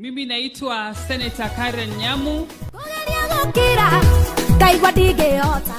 Mimi naitwa Senator Karen Nyamu. Kũgeria gũkira ngaigua ndingĩhota.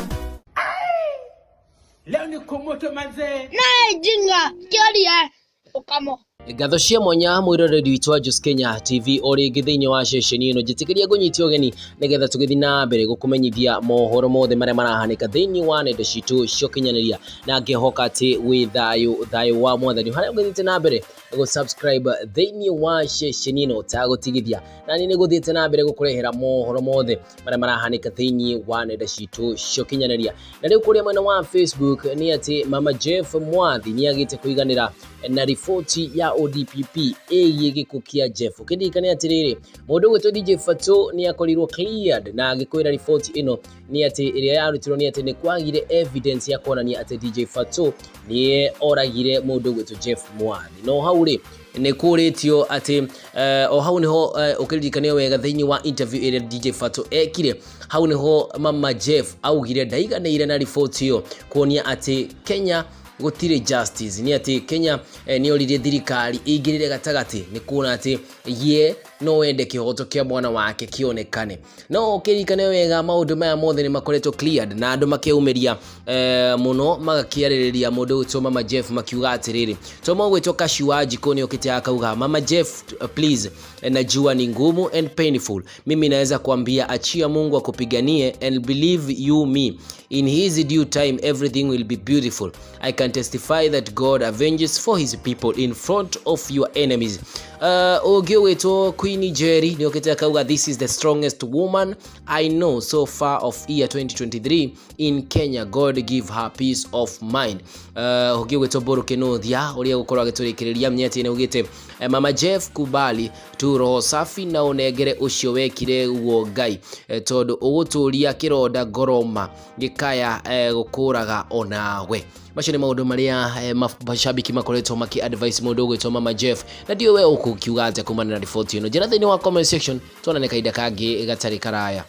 Leo ni kumoto manzee. Naye jinga kĩoria ũkamo. Ngatho cia mwanya mwĩroreri witũ wa Juice Kenya TV o rĩngĩ thĩinĩ wa ceceni ĩno, njĩtĩkĩria ngũnyitie ũgeni nĩgetha tũgĩthiĩ na mbere gũkũmenyithia mohoro mothe marĩa marahanĩka thĩinĩ wa nenda citũ cia ũkinyanĩria, na ngĩhoka atĩ wĩ thayũ, thayũ wa Mwathani harĩa ũgĩthiĩte na mbere gũ subscribe thĩinĩ wa ceceni ĩno ũtagũtigithia, na niĩ nĩngũthiĩte na mbere gũkũrehera mohoro mothe marĩa marahanĩka thĩinĩ wa nenda citũ cia ũkinyanĩria. Na rĩu kũrĩa mwena wa Facebook nĩ atĩ Mama Jeff Mwathi nĩ agĩte kũiganĩra na riboti ya ODPP ĩgiĩ gĩkuũ kĩa Jeff. Ũkĩririkane atĩrĩrĩ, mũndũ ũgwĩtwo DJ Fatxo nĩ akorirwo cleared na agĩkwĩra riboti ĩno nĩ atĩ ĩrĩa yarutirwo nĩ atĩ nĩ kwagire evidence ya kuonania atĩ DJ Fatxo nĩ oragire mũndũ ũgwĩtwo Jeff Mwathi. No hau rĩ nĩ kũrĩtio atĩ o hau nĩho ũkĩririkane wega thĩinĩ wa interview ĩrĩa DJ Fatxo ekire, hau nĩho Mama Jeff augire ndaiganĩire na riboti ĩyo kuonia atĩ Kenya gũtirĩ justice, nĩ atĩ Kenya nĩ oririe thirikari ĩingĩrĩre gatagatĩ nĩ kuona atĩ ye no wende kĩhoto kĩa mwana wake kĩonekane. No ũkĩririkane wega maũndũ maya mothe nĩ makoretwo cleared na andũ makĩumĩria mũno magakĩarĩrĩria mũndũ ũgwĩtwo Mama Jeff makiuga atĩrĩrĩ, to mũgwĩtwo Kashi wa Njikũ nĩ okĩte akauga Mama Jeff, please, najua ni ngumu and painful, mimi naweza kuambia achia Mungu akupiganie and believe you me, in his due time everything will be beautiful. I can testify that God avenges for his people in front of your enemies. Ũngĩ ũgwĩtwo Queen Jerry nĩ okĩte akauga this is the strongest woman I know so far of year 2023 in Kenya, God give her peace of mind. Ũngĩ ũgwĩtwo Mbũrũ Kĩnũthia ũrĩa gũkorwo agĩtũrĩkĩrĩria mĩatĩ nĩ augĩte Mama Jeff, kubali tu roho safi na ũnengere ũcio wekire guo Ngai, tondũ ũgũtũria kĩronda ngoroma gĩkaya gũkũraga onawe. Macio nĩ maũndũ marĩa mashabiki makoretwo maki advice mũndũ ũgwĩtwo Mama Jeff, na ndiũ we ũkũkiuga atĩa kumana na riboti ĩno. Njĩra thĩinĩ wa comment section, tuonane kahinda kangĩ gatarĩ karaya.